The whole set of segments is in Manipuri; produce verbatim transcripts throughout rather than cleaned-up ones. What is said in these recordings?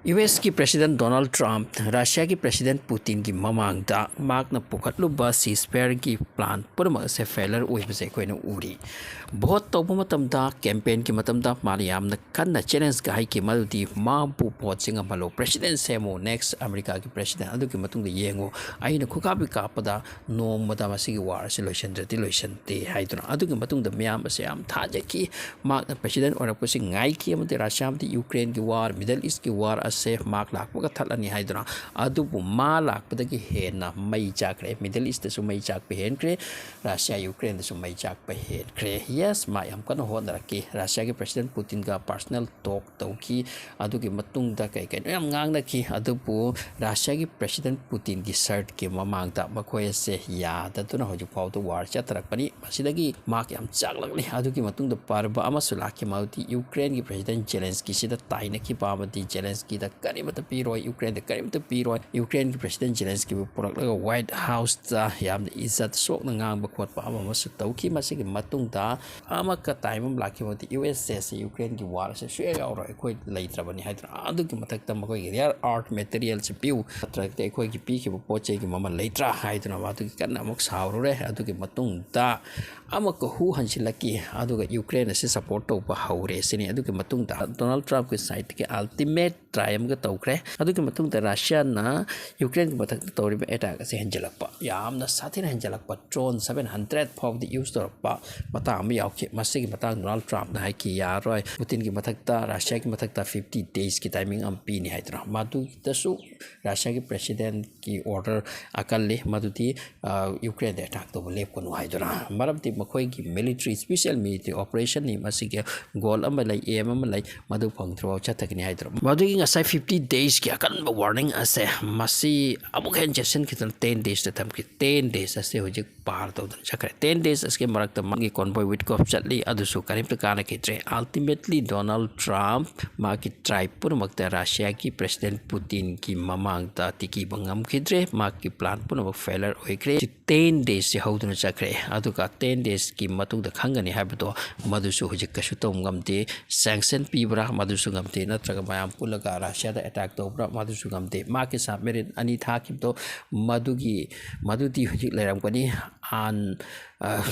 ꯌꯨ ꯑꯦꯁꯀꯤ ꯄ꯭ꯔꯦꯁꯤꯗꯦꯟ ꯗꯣꯅꯥꯜꯗ ꯇ꯭ꯔꯝꯞ ꯔꯁꯤꯌꯥꯒꯤ ꯄ꯭ꯔꯦꯁꯤꯗꯦꯟ ꯄꯨꯇꯤꯟꯒꯤ ꯃꯃꯥꯡꯗ ꯃꯍꯥꯛꯅ ꯄꯨꯈꯠꯂꯨꯕ ceasefire-ꯒꯤ plan ꯄꯨꯝꯅꯃꯛ ꯑꯁꯦ failure ꯑꯣꯏꯕꯁꯦ ꯑꯩꯈꯣꯏꯅ ꯎꯔꯤ꯫ Vote ꯇꯧꯕ ꯃꯇꯝꯗ, campaign-ꯒꯤ ꯃꯇꯝꯗ ꯃꯥꯅ ꯌꯥꯝꯅ ꯀꯟꯅ challenge-ꯀ ꯍꯥꯏꯈꯤ, ꯃꯗꯨꯗꯤ ꯃꯥꯕꯨ vote-ꯁꯦ ꯉꯝꯍꯜꯂꯣ, president ꯁꯦꯝꯃꯨ, next ꯑꯃꯦꯔꯤꯀꯥꯒꯤ president, ꯑꯗꯨꯒꯤ ꯃꯇꯨꯡꯗ ꯌꯦꯡꯉꯨ, ꯑꯩꯅ ꯈꯨꯀꯥꯞꯄꯤ ꯀꯥꯞꯄꯗ ꯅꯣꯡꯃꯗ ꯃꯁꯤꯒꯤ war ꯑꯁꯤ ꯂꯣꯏꯁꯤꯟꯗ꯭ꯔꯗꯤ ꯂꯣꯏꯁꯤꯟꯗꯦ ꯍꯥꯏꯗꯨꯅ꯫ ꯑꯗꯨꯒꯤ ꯃꯇꯨꯡꯗ ꯃꯤꯌꯥꯝ ꯑꯁꯦ ꯌꯥꯝ ꯊꯥꯖꯈꯤ꯫ ꯃꯍꯥꯛꯅ president ꯑꯣꯏꯔꯛꯄꯁꯤ ꯉꯥꯏꯈꯤ ꯑꯃꯗꯤ ꯔꯁꯤꯌꯥ ꯑꯃꯗꯤ ꯌꯨꯀ꯭ꯔꯦꯟꯒꯤ war, Middle East-ꯀꯤ war ꯑꯁꯦ ꯃꯍꯥꯛ ꯂꯥꯛꯄꯒ ꯊꯠꯂꯅꯤ ꯍꯥꯏꯗꯨꯅ꯫ ꯑꯗꯨꯕꯨ ꯃꯥ ꯂꯥꯛꯄꯗꯒꯤ ꯍꯦꯟꯅ ꯃꯩ ꯆꯥꯛꯈ꯭ꯔꯦ꯫ Middle East-ꯇꯁꯨ ꯃꯩ ꯆꯥꯛꯄ ꯍꯦꯟꯈ꯭ꯔꯦ, ꯔꯁꯤꯌꯥ ꯌꯨꯀ꯭ꯔꯦꯟꯗꯁꯨ ꯃꯩ ꯆꯥꯛꯄ ꯍꯦꯟꯈ꯭ꯔꯦ꯫ Yes, ꯃꯥ ꯌꯥꯝ ꯀꯟꯅ ꯍꯣꯠꯅꯔꯛꯈꯤ꯫ ꯔꯁꯤꯌꯥꯒꯤ president ꯄꯨꯇꯤꯟꯒ personal talk ꯇꯧꯈꯤ꯫ ꯑꯗꯨꯒꯤ ꯃꯇꯨꯡꯗ ꯀꯩ ꯀꯩꯅꯣ ꯌꯥꯝ ꯉꯥꯡꯅꯈꯤ꯫ ꯑꯗꯨꯕꯨ ꯔꯁꯤꯌꯥꯒꯤ president ꯄꯨꯇꯤꯟꯒꯤ shirt-ꯀꯤ ꯃꯃꯥꯡꯗ ꯃꯈꯣꯏ ꯑꯁꯦ ꯌꯥꯗꯗꯨꯅ ꯍꯧꯖꯤꯛ ꯐꯥꯎꯗ war ꯆꯠꯊꯔꯛꯄꯅꯤ꯫ ꯃꯁꯤꯗꯒꯤ ꯃꯍꯥꯛ ꯌꯥꯝ ꯆꯥꯛꯂꯛꯂꯤ꯫ ꯑꯗꯨꯒꯤ ꯃꯇꯨꯡꯗ ꯄꯔꯕ ꯑꯃꯁꯨ ꯂꯥꯛꯈꯤ, ꯃꯗꯨꯗꯤ ꯌꯨꯀ꯭ꯔꯦꯟꯒꯤ president ꯖꯦꯂꯦꯟꯁꯀꯤꯁꯤꯗ ꯇꯥꯏꯅꯈꯤꯕ ꯑꯃꯗꯤ ꯖꯦꯂꯦꯟꯁꯀꯤꯗ ꯀꯔꯤꯃꯠꯇ ꯄꯤꯔꯣꯏ, ꯌꯨꯀ꯭ꯔꯦꯟꯗ ꯀꯔꯤꯃꯠꯇ ꯄꯤꯔꯣꯏ, ꯌꯨꯀ꯭ꯔꯦꯟꯒꯤ president ꯖꯦꯂꯦꯟꯁꯀꯤꯕꯨ ꯄꯨꯔꯛꯂꯒ White House-ꯇ ꯌꯥꯝꯅ ꯏꯖꯠ ꯁꯣꯛꯅ ꯉꯥꯡꯕ ꯈꯣꯠꯄ ꯑꯃ ꯑꯃꯁꯨ ꯇꯧꯈꯤ꯫ ꯃꯁꯤꯒꯤ ꯃꯇꯨꯡꯗ ꯑꯃꯛꯀ time ꯑꯃ ꯂꯥꯛꯈꯤꯕ ꯃꯇꯝꯗ ꯌꯨ ꯑꯦꯁ ꯑꯦꯁ ꯁꯤ ꯌꯨꯀ꯭ꯔꯦꯟꯒꯤ war ꯑꯁꯦ ꯁꯨꯛꯌꯥ ꯌꯥꯎꯔꯣꯏ, ꯑꯩꯈꯣꯏ ꯂꯩꯇ꯭ꯔꯕꯅꯤ ꯍꯥꯏꯗꯨꯅ꯫ ꯑꯗꯨꯒꯤ ꯃꯊꯛꯇ ꯃꯈꯣꯏꯒꯤ rare earth material-ꯁꯤ ꯄꯤꯌꯨ, ꯅꯠꯇ꯭ꯔꯒꯗꯤ ꯑꯩꯈꯣꯏꯒꯤ ꯄꯤꯈꯤꯕ ꯄꯣꯠ ꯆꯩꯒꯤ ꯃꯃꯜ ꯂꯩꯇ꯭ꯔꯥ ꯍꯥꯏꯗꯨꯅ ꯃꯗꯨꯒꯤ ꯀꯟꯅ ꯑꯃꯨꯛ ꯁꯥꯎꯔꯨꯔꯦ꯫ ꯑꯗꯨꯒꯤ ꯃꯇꯨꯡꯗ ꯑꯃꯨꯛꯀ ꯍꯨ ꯍꯟꯖꯤꯜꯂꯛꯈꯤ, ꯑꯗꯨꯒ ꯌꯨꯀ꯭ꯔꯦꯟ ꯑꯁꯤ support ꯇꯧꯕ ꯍꯧꯔꯦ ꯁꯤꯅꯤ꯫ ꯑꯗꯨꯒꯤ ꯃꯇꯨꯡꯗ ꯗꯣꯅꯥꯜꯗ ꯇ꯭ꯔꯝꯞꯀꯤ side-ꯇꯒꯤ ultimate try ꯑꯃꯒ ꯇꯧꯈ꯭ꯔꯦ꯫ ꯑꯗꯨꯒꯤ ꯃꯇꯨꯡꯗ ꯔꯁꯤꯌꯥꯅ ꯌꯨꯀ꯭ꯔꯦꯟꯒꯤ ꯃꯊꯛꯇ ꯇꯧꯔꯤꯕ attack ꯑꯁꯤ ꯍꯦꯟꯖꯤꯜꯂꯛꯄ, ꯌꯥꯝꯅ ꯁꯥꯊꯤꯅ ꯍꯦꯟꯖꯤꯜꯂꯛꯄ, drone seven hundred ꯐꯥꯎꯕꯗꯤ use ꯇꯧꯔꯛꯄ ꯃꯇꯥꯡ ꯑꯃ ꯌꯥꯎꯈꯤ꯫ ꯃꯁꯤꯒꯤ ꯃꯇꯥꯡ ꯗꯣꯅꯥꯜꯗ ꯇ꯭ꯔꯝꯞꯅ ꯍꯥꯏꯈꯤ, ꯌꯥꯔꯣꯏ, ꯄꯨꯇꯤꯟꯒꯤ ꯃꯊꯛꯇ, ꯔꯁꯤꯌꯥꯒꯤ ꯃꯊꯛꯇ fifty days-ꯀꯤ timing ꯑꯃ ꯄꯤꯅꯤ ꯍꯥꯏꯗꯨꯅ꯫ ꯃꯗꯨꯗꯁꯨ ꯔꯁꯤꯌꯥꯒꯤ president-ꯀꯤ order ꯑꯀꯜꯂꯤ, ꯃꯗꯨꯗꯤ, ꯑ, ꯌꯨꯀ꯭ꯔꯦꯟꯗ attack ꯇꯧꯕ ꯂꯦꯞꯀꯅꯨ ꯍꯥꯏꯗꯨꯅ꯫ ꯃꯔꯝꯗꯤ ꯃꯈꯣꯏꯒꯤ military, special military operation-ꯅꯤ, ꯃꯁꯤꯒꯤ goal ꯑꯃ ꯂꯩ, aim ꯑꯃ ꯂꯩ, ꯃꯗꯨ ꯐꯪꯗ꯭ꯔꯤꯐꯥꯎ ꯆꯠꯊꯒꯅꯤ ꯍꯥꯏꯗꯨꯅ꯫ ꯃꯗꯨꯒꯤ ꯉꯁꯥꯏ fifty days-ꯀꯤ ꯑꯀꯟꯕ warning ꯑꯁꯦ ꯃꯁꯤ ꯑꯃꯨꯛ ꯍꯦꯟꯅ ꯆꯦꯠꯁꯤꯟꯈꯤꯗꯨꯅ ten days-ꯇ ꯊꯝꯈꯤ꯫ Ten days ꯑꯁꯤ ꯍꯧꯖꯤꯛ ꯄꯥꯔ ꯇꯧꯗꯨꯅ ꯆꯠꯈ꯭ꯔꯦ꯫ Ten days ꯑꯁꯤꯒꯤ ꯃꯔꯛꯇ ꯃꯥꯒꯤ convoy Witkoff ꯆꯠꯂꯤ, ꯑꯗꯨꯁꯨ ꯀꯔꯤꯝꯇ ꯀꯥꯟꯅꯈꯤꯗ꯭ꯔꯦ꯫ Ultimately, ꯗꯣꯅꯥꯜꯗ ꯇ꯭ꯔꯝꯞ ꯃꯥꯒꯤ try ꯄꯨꯝꯅꯃꯛꯇ ꯔꯁꯤꯌꯥꯒꯤ president ꯄꯨꯇꯤꯟꯒꯤ ꯃꯃꯥꯡꯗ ꯇꯤꯀꯤꯕ ꯉꯝꯈꯤꯗ꯭ꯔꯦ꯫ ꯃꯥꯒꯤ plan ꯄꯨꯝꯅꯃꯛ failure ꯑꯣꯏꯈ꯭ꯔꯦ꯫ Ten days-ꯁꯤ ꯍꯧꯗꯨꯅ ꯆꯠꯈ꯭ꯔꯦ꯫ ꯑꯗꯨꯒ ten days-ꯀꯤ ꯃꯇꯨꯡꯗ ꯈꯪꯒꯅꯤ ꯍꯥꯏꯕꯗꯣ ꯃꯗꯨꯁꯨ ꯍꯧꯖꯤꯛ ꯀꯩꯁꯨ ꯇꯧꯕ ꯉꯝꯗꯦ꯫ Sanction ꯄꯤꯕ꯭ꯔꯥ ꯃꯗꯨꯁꯨ ꯉꯝꯗꯦ, ꯅꯠꯇ꯭ꯔꯒ ꯃꯌꯥꯝ ꯄꯨꯜꯂꯒ ꯔꯁꯤꯌꯥꯗ ꯑꯦꯇꯥꯛ ꯇꯧꯕ꯭ꯔꯥ, ꯃꯗꯨꯁꯨ ꯉꯝꯗꯦ꯫ ꯃꯍꯥꯛꯀꯤ ꯁꯕꯃꯦꯔꯤꯟ ꯑꯅꯤ ꯊꯥꯈꯤꯕꯗꯣ ꯃꯗꯨꯒꯤ, ꯃꯗꯨꯗꯤ ꯍꯧꯖꯤꯛ ꯂꯩꯔꯝꯒꯅꯤ ꯑꯟ,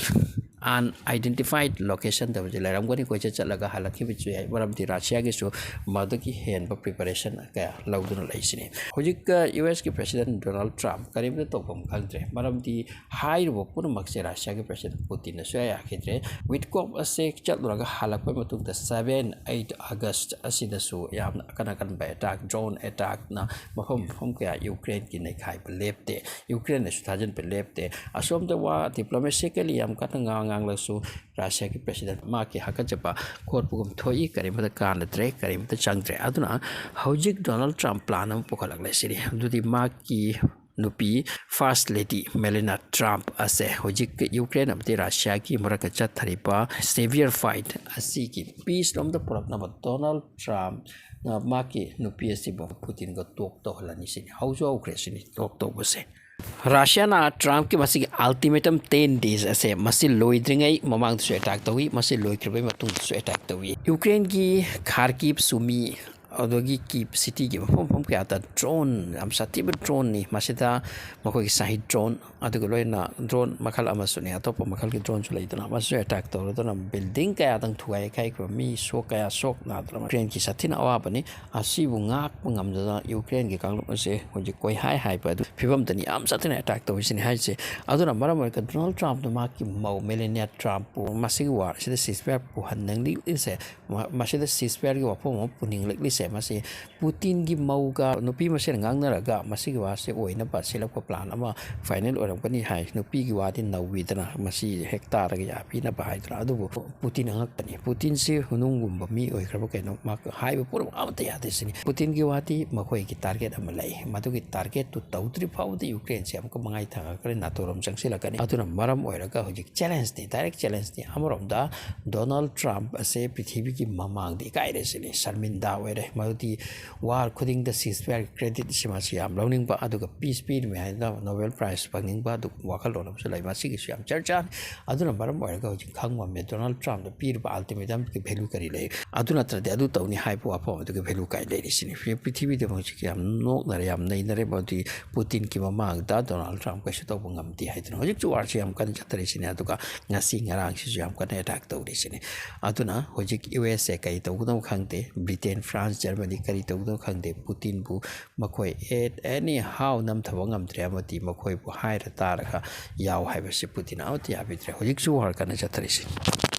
ꯑꯟꯑꯥꯏꯗꯦꯟꯇꯤꯐꯥꯏꯠ ꯂꯣꯀꯦꯁꯟꯗ ꯍꯧꯖꯤꯛ ꯂꯩꯔꯝꯒꯅꯤ꯫ ꯀꯣꯏꯆꯠ ꯆꯠꯂꯒ ꯍꯜꯂꯛꯈꯤꯕꯁꯨ ꯌꯥꯏ, ꯃꯔꯝꯗꯤ ꯔꯁꯤꯌꯥꯒꯤꯁꯨ ꯃꯗꯨꯒꯤ ꯍꯦꯟꯕ ꯄ꯭ꯔꯤꯄꯦꯔꯦꯁꯟ ꯀꯌꯥ ꯂꯧꯗꯨꯅ ꯂꯩꯁꯤꯅꯤ꯫ ꯍꯧꯖꯤꯛ ꯌꯨ ꯑꯦꯁꯀꯤ ꯄ꯭ꯔꯦꯁꯤꯗꯦꯟ ꯗꯣꯅꯥꯜꯗ ꯇ꯭ꯔꯝꯞ ꯀꯔꯤꯝꯇ ꯇꯧꯐꯝ ꯈꯪꯗ꯭ꯔꯦ, ꯃꯔꯝꯗꯤ ꯍꯥꯏꯔꯤꯕ ꯄꯨꯝꯅꯃꯛꯁꯦ ꯔꯁꯤꯌꯥꯒꯤ ꯄ꯭ꯔꯦꯁꯤꯗꯦꯟ ꯄꯨꯇꯤꯟꯅ ꯁꯨꯡꯌꯥ ꯌꯥꯈꯤꯗ꯭ꯔꯦ꯫ ꯋꯤꯠꯀꯣꯞ ꯑꯁꯦ ꯆꯠꯂꯨꯔꯒ ꯍꯜꯂꯛꯄ ꯃꯇꯨꯡꯗ seven eight August ꯑꯁꯤꯗꯁꯨ ꯌꯥꯝꯅ ꯑꯀꯟ ꯑꯀꯟꯕ ꯑꯦꯇꯥꯛ, ꯗ꯭ꯔꯣꯟ ꯑꯦꯇꯥꯛꯅ ꯃꯐꯝ ꯃꯐꯝ ꯀꯌꯥ ꯌꯨꯀ꯭ꯔꯦꯟꯒꯤ ꯅꯩꯈꯥꯏꯕ ꯂꯦꯞꯇꯦ, ꯌꯨꯀ꯭ꯔꯦꯟꯅꯁꯨ ꯊꯥꯖꯤꯟꯕ ꯂꯦꯞꯇꯦ꯫ ꯑꯁꯣꯝꯗ ꯋꯥ ꯗꯤꯄ꯭ꯂꯣꯃꯦꯁꯤꯀꯦꯂꯤ ꯌꯥꯝ ꯀꯟꯅ ꯉꯥꯡ ꯉꯥꯡꯂꯁꯨ ꯔꯁꯤꯌꯥꯒꯤ ꯄ꯭ꯔꯦꯁꯤꯗꯦꯟ ꯃꯍꯥꯛꯀꯤ ꯍꯥꯀꯠꯆꯕ ꯈꯣꯠꯄꯒꯨꯝ ꯊꯣꯛꯏ, ꯀꯔꯤꯃꯇ ꯀꯥꯟꯅꯗ꯭ꯔꯦ, ꯀꯔꯤꯃꯇ ꯆꯪꯗ꯭ꯔꯦ꯫ ꯑꯗꯨꯅ ꯍꯧꯖꯤꯛ ꯗꯣꯅꯥꯜꯗ ꯇ꯭ꯔꯝꯞ ꯄ꯭ꯂꯥꯟ ꯑꯃ ꯄꯨꯈꯠꯂꯛꯂꯦ ꯁꯤꯅꯤ꯫ ꯑꯗꯨꯗꯤ ꯃꯍꯥꯛꯀꯤ ꯅꯨꯄꯤ ꯐꯥꯔꯁ ꯂꯦꯗꯤ ꯃꯦꯂꯤꯅꯥ ꯇ꯭ꯔꯝꯞ ꯑꯁꯦ ꯍꯧꯖꯤꯛ ꯌꯨꯀ꯭ꯔꯦꯟ ꯑꯃꯗꯤ ꯔꯁꯤꯌꯥꯒꯤ ꯃꯔꯛꯇ ꯆꯠꯊꯔꯤꯕ ꯁꯦꯚꯤꯌꯔ ꯐꯥꯏꯠ ꯑꯁꯤꯒꯤ ꯄꯤꯁ ꯂꯣꯝꯗ ꯄꯨꯔꯛꯅꯕ ꯗꯣꯅꯥꯜꯗ ꯇ꯭ꯔꯝꯞꯅ ꯃꯍꯥꯛꯀꯤ ꯅꯨꯄꯤ ꯑꯁꯤꯕꯨ ꯄꯨꯇꯤꯟꯒ ꯇꯣꯛ ꯇꯧꯍꯜꯂꯅꯤ ꯁꯤꯅꯤ꯫ ꯍꯧꯁꯨ ꯍꯧꯈ꯭ꯔꯦ ꯁꯤꯅꯤ ꯇꯣꯛ ꯇꯧꯕꯁꯦ꯫ ꯔꯁꯤꯌꯥꯅ ꯇ꯭ꯔꯝꯞꯀꯤ ꯃꯁꯤꯒꯤ ꯑꯜꯇꯤꯃꯦꯇꯝ ten days ꯑꯁꯦ ꯃꯁꯤ ꯂꯣꯏꯗ꯭ꯔꯤꯉꯩ ꯃꯃꯥꯡꯗꯁꯨ ꯑꯦꯇꯥꯛ ꯇꯧꯏ, ꯃꯁꯤ ꯂꯣꯏꯈ꯭ꯔꯕꯩ ꯃꯇꯨꯡꯗꯁꯨ ꯑꯦꯇꯥꯛ ꯇꯧꯏ꯫ ꯌꯨꯀ꯭ꯔꯦꯟꯒꯤ ꯈꯥꯔꯀꯤꯞ, ꯁꯨꯃꯤ, ꯑꯗꯒꯤ ꯀꯤꯞ ꯁꯤꯇꯤꯒꯤ ꯃꯐꯝ ꯃꯐꯝ ꯀꯌꯥꯗ ꯗ꯭ꯔꯣꯟ, ꯌꯥꯝ ꯁꯥꯊꯤꯕ ꯗ꯭ꯔꯣꯟꯅꯤ꯫ ꯃꯁꯤꯗ ꯃꯈꯣꯏꯒꯤ ꯁꯥꯍꯤꯗ ꯗ꯭ꯔꯣꯟ, ꯑꯗꯨꯒ ꯂꯣꯏꯅ ꯗ꯭ꯔꯣꯟ ꯃꯈꯜ ꯑꯃꯁꯨꯅꯤ, ꯑꯇꯣꯞꯄ ꯃꯈꯜꯒꯤ ꯗ꯭ꯔꯣꯟꯁꯨ ꯂꯩꯗꯅ, ꯃꯁꯤꯁꯨ ꯑꯦꯇꯥꯛ ꯇꯧꯔꯗꯨꯅ ꯕꯤꯜꯗꯤꯡ ꯀꯌꯥꯗꯪ ꯊꯨꯒꯥꯏ ꯈꯥꯏꯈ꯭ꯔꯕ, ꯃꯤ ꯁꯣꯛ ꯀꯌꯥ ꯁꯣꯛ ꯅꯥꯗꯅ ꯌꯨꯀ꯭ꯔꯦꯟꯒꯤ ꯁꯥꯊꯤꯅ ꯑꯋꯥꯕꯅꯤ꯫ ꯑꯁꯤꯕꯨ ꯉꯥꯛꯄ ꯉꯝꯗꯗꯅ ꯌꯨꯀ꯭ꯔꯦꯟꯒꯤ ꯀꯥꯡꯂꯨꯞ ꯑꯁꯦ ꯍꯧꯖꯤꯛ ꯀꯣꯏꯍꯥꯏ ꯍꯥꯏꯕ ꯑꯗꯨ ꯐꯤꯕꯝꯗꯅꯤ ꯌꯥꯝ ꯁꯥꯊꯤꯅ ꯑꯦꯇꯥꯛ ꯇꯧꯔꯤꯁꯤꯅꯤ ꯍꯥꯏꯁꯦ꯫ ꯑꯗꯨꯅ ꯃꯔꯝ ꯑꯣꯏꯔꯒ ꯗꯣꯅꯥꯜꯗ ꯇ꯭ꯔꯝꯞꯅ ꯃꯍꯥꯛꯀꯤ ꯃꯧ ꯃꯦꯂꯦꯅꯤꯌꯥ ꯇ꯭ꯔꯝꯞꯄꯨ ꯃꯁꯤꯒꯤ ꯋꯥꯔ ꯑꯁꯤꯗ ꯁꯤꯁꯐꯥꯌꯔ ꯄꯨꯍꯟꯅꯤꯡꯂꯤꯁꯦ, ꯃ-, ꯃꯁꯤꯗ ꯁꯤꯁꯐꯥꯌꯔꯒꯤ ꯋꯥꯐꯝ ꯑꯃ ꯄꯨꯅꯤꯡꯂꯛꯂꯤꯁꯦ, ꯃꯁꯤ ꯄꯨꯇꯤꯟꯒꯤ ꯃꯧꯒ ꯅꯨꯄꯤ ꯃꯁꯦꯟ ꯉꯥꯡꯅꯔꯒ ꯃꯁꯤꯒꯤ ꯋꯥꯁꯦ ꯑꯣꯏꯅꯕ ꯁꯤꯜꯂꯛꯄ ꯄ꯭ꯂꯥꯟ ꯑꯃ ꯐꯥꯏꯅꯦꯜ ꯑꯣꯏꯔꯝꯒꯅꯤ ꯍꯥꯏ꯫ ꯅꯨꯄꯤꯒꯤ ꯋꯥꯗꯤ ꯅꯧꯋꯤꯗꯅ, ꯃꯁꯤ ꯍꯦꯛ ꯇꯥꯔꯒ ꯌꯥꯕꯤꯅꯕ ꯍꯥꯏꯗꯅ꯫ ꯑꯗꯨꯕꯨ ꯄꯨꯇꯤꯟ ꯑꯉꯛꯄꯅꯤ꯫ ꯄꯨꯇꯤꯟꯁꯤ ꯍꯨꯅꯨꯡꯒꯨꯝꯕ ꯃꯤ ꯑꯣꯏꯈ꯭ꯔꯕ ꯀꯩꯅꯣ, ꯃꯍꯥꯛ ꯍꯥꯏꯕ ꯄꯨꯝꯅꯃꯛ ꯑꯃꯠꯇ ꯌꯥꯗꯦ ꯁꯤꯅꯤ꯫ ꯄꯨꯇꯤꯟꯒꯤ ꯋꯥꯗꯤ ꯃꯈꯣꯏꯒꯤ ꯇꯥꯔꯒꯦꯠ ꯑꯃ ꯂꯩ, ꯃꯗꯨꯒꯤ ꯇꯥꯔꯒꯦꯠꯇꯨ ꯇꯧꯗ꯭ꯔꯤ ꯐꯥꯎꯕꯗ ꯌꯨꯀ꯭ꯔꯦꯟꯁꯤ ꯑꯃꯨꯛꯀ ꯃꯉꯥꯏ ꯊꯥꯉꯛꯀꯅꯤ, ꯅꯥꯇꯣꯔꯣꯝ ꯆꯪꯁꯤꯜꯂꯛꯀꯅꯤ꯫ ꯑꯗꯨꯅ ꯃꯔꯝ ꯑꯣꯏꯔꯒ ꯍꯧꯖꯤꯛ ꯆꯦꯂꯦꯟꯖꯅꯤ, ꯗꯥꯏꯔꯦꯛ ꯆꯦꯂꯦꯟꯖꯅꯤ꯫ ꯑꯃꯔꯣꯝꯗ ꯗꯣꯅꯥꯜꯗ ꯇ꯭ꯔꯝꯞ ꯑꯁꯦ ꯄ꯭ꯔꯤꯊꯤꯕꯤꯒꯤ ꯃꯃꯥꯡꯗ ꯏꯀꯥꯏꯔꯦ ꯁꯤꯅꯤ, ꯁꯔꯃꯤꯟꯗꯥ ꯑꯣꯏꯔꯦ꯫ ꯃꯗꯨꯗꯤ ꯋꯥꯔ ꯈꯨꯗꯤꯡꯗ ceasefire credit ꯁꯤ ꯃꯥꯁꯤ ꯌꯥꯝ ꯂꯧꯅꯤꯡꯕ, ꯑꯗꯨꯒ peace ꯄꯤꯔꯤꯃꯤ ꯍꯥꯏꯗꯅ Nobel Prize ꯐꯪꯅꯤꯡꯕ ꯑꯗꯨꯒꯨꯝꯕ ꯋꯥꯈꯜꯂꯣꯟ ꯑꯃꯁꯨ ꯂꯩ꯫ ꯃꯁꯤꯒꯤꯁꯨ ꯌꯥꯝ ꯆꯔꯆꯥꯅꯤ꯫ ꯑꯗꯨꯅ ꯃꯔꯝ ꯑꯣꯏꯔꯒ ꯍꯧꯖꯤꯛ ꯈꯪꯕ ꯉꯝꯃꯦ Donald Trumpꯇ ꯄꯤꯔꯤꯕ ultimatumꯒꯤ value ꯀꯔꯤ ꯂꯩ꯫ ꯑꯗꯨ ꯅꯠꯇ꯭ꯔꯗꯤ ꯑꯗꯨ ꯇꯧꯅꯤ ꯍꯥꯏꯕ ꯋꯥꯐꯝ ꯑꯗꯨꯒꯤ value ꯀꯥꯏ ꯂꯩꯔꯤꯁꯤꯅꯤ? ꯄ꯭ꯔꯤꯊꯤꯕꯤꯗ ꯍꯧꯖꯤꯛ ꯌꯥꯝ ꯅꯣꯛꯅꯔꯦ, ꯌꯥꯝ ꯅꯩꯅꯔꯦ꯫ ꯃꯗꯨꯗꯤ Putinꯒꯤ ꯃꯃꯥꯡꯗ Donald Trump ꯀꯩꯁꯨ ꯇꯧꯕ ꯉꯝꯗꯦ ꯍꯥꯏꯗꯅ ꯍꯧꯖꯤꯛꯁꯨ ꯋꯥꯔꯁꯤ ꯌꯥꯝ ꯀꯟꯅ ꯆꯠꯊꯔꯤꯁꯤꯅꯤ꯫ ꯑꯗꯨꯒ ꯉꯁꯤ ꯉꯔꯥꯡꯁꯤꯁꯨ ꯌꯥꯝ ꯀꯟꯅ attack ꯇꯧꯔꯤꯁꯤꯅꯤ꯫ ꯑꯗꯨꯅ ꯍꯧꯖꯤꯛ ꯌꯨ ꯑꯦꯁ ꯑꯦ ꯀꯔꯤ ꯇꯧꯒꯗꯧ ꯈꯪꯗꯦ, ꯕ꯭ꯔꯤꯇꯦꯟ, ꯐ꯭ꯔꯥꯟꯁ, ꯖꯔꯃꯅꯤ ꯀꯔꯤ ꯇꯧꯒꯗꯧ ꯈꯪꯗꯦ꯫ Putinꯕꯨ ꯃꯈꯣꯏ at any how ꯅꯝꯊꯕ ꯉꯝꯗ꯭ꯔꯦ ꯑꯃꯗꯤ ꯃꯈꯣꯏꯕꯨ ꯍꯥꯏꯔ ꯇꯥꯔꯒ ꯌꯥꯎ ꯍꯥꯏꯕꯁꯤ Putin ꯑꯃꯠꯇ ꯌꯥꯕꯤꯗ꯭ꯔꯦ꯫ ꯍꯧꯖꯤꯛꯁꯨ ꯋꯥꯔ ꯀꯟꯅ ꯆꯠꯊꯔꯤꯁꯤ꯫